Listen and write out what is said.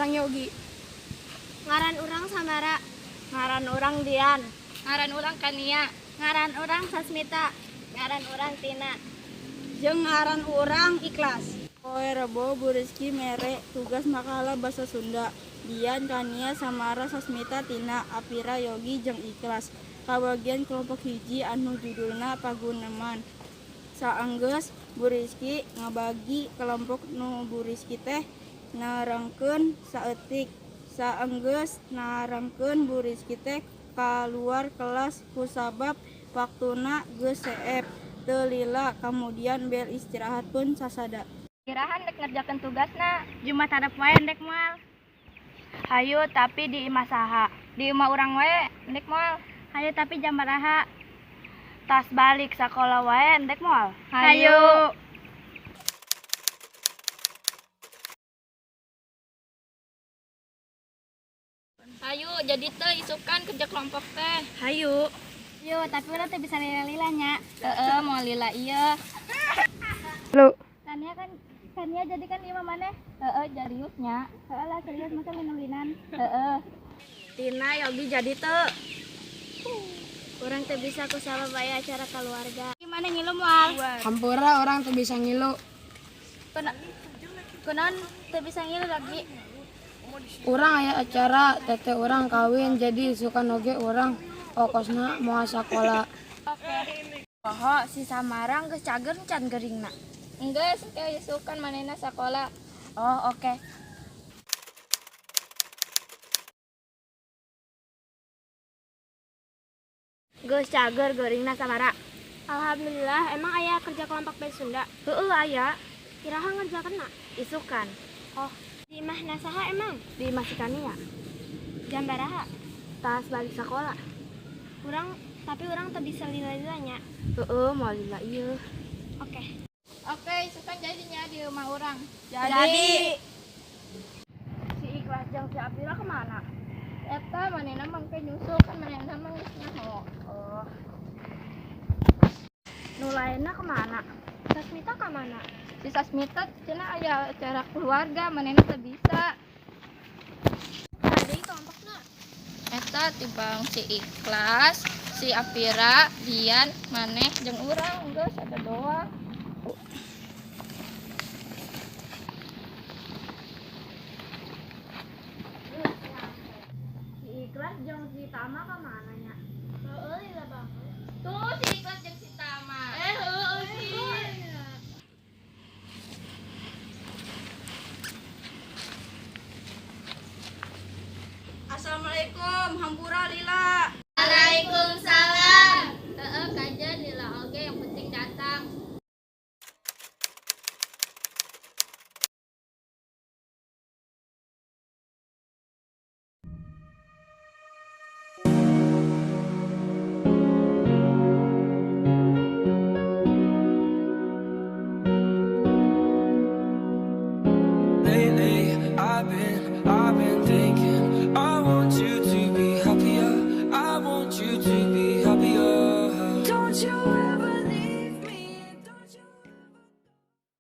Urang Yogi. Ngaran urang Samara. Ngaran urang Dian. Ngaran urang Kania. Ngaran urang Sasmita. Ngaran urang Tina. Jeung ngaran urang Ikhlas. Poe Rebo Bu Rizky mere tugas makalah basa Sunda. Dian, Kania, Samara, Sasmita, Tina, Apira, Yogi jeung Ikhlas kabagian kelompok hiji anu judulna Paguneman. Saenggeus Bu Rizky ngabagi kelompok nu Bu Rizky teh nerangkeun saeutik. Saenggeus nerangkeun Bu Rizky teh kaluar kelas kusabab waktuna geus seep. Teu lila kamudian bel istirahat pun sasada. Iraha ndek ngerjakeun tugasna? Jumat hareup wae ndek moal. Hayu tapi di imah saha? Di imah urang wae ndek moal. Hayu tapi jam baraha? Tas balik sakola wae ndek moal. Hayu. Hayu jadi teu isukan kerja kelompok teh. Hayu. Yo, tapi urang teu bisa lila-lila nya. Heeh, moal lila ieu. Lu. Kania kan Kania jadi kan imah maneh? Heeh, jarius nya. Heeh lah serius masa linan-linan. Heeh. Tina Yogi jadi teu. Urang teu bisa kusabab aya acara keluarga. Gimana ngilu moal? Hampura urang teu bisa ngilu. Kunaon teu bisa ngilu lagi? Urang aya acara teteh urang kawin jadi isukan oge urang okosna moal sakola. Poho si Samara geus cager can geuringna. Enggeus engke isukan manehna sakola. Oh, oke. Geus cager geuringna Samara. Alhamdulillah, emang aya kerja kelompok bahasa Sunda? Heueuh aya. Iraha ngerjakeunna? Isukan. Oh, di imahna saha emang? Di imah si Kania. Jam baraha? Tas balik sekolah. Urang tapi urang teu bisa lila-lila nya. Heeh, moal lila ieu. Oke. Oke, isukan jadinya di rumah urang. Jadi. Si Ikhlas jeung si Apira kemana? Eta manehna mah engke nyusul kan manehna mah geus nyaho. Oh. Nu lainna kemana? Sasmita ka mana? Si Sasmita cenah aya acara keluarga manehna teu bisa. Tadi kelompokna. Eta tibang si Ikhlas, si Apira, Dian, maneh jeung urang geus eta doang. Si Ikhlas jeung si Tama kemana nya? Heueuh lila banget. Tuh si Ikhlas jeung si Tama. Heueuh sih. Assalamualaikum, hampura lila. Waalaikumsalam. Heeh, kajen lila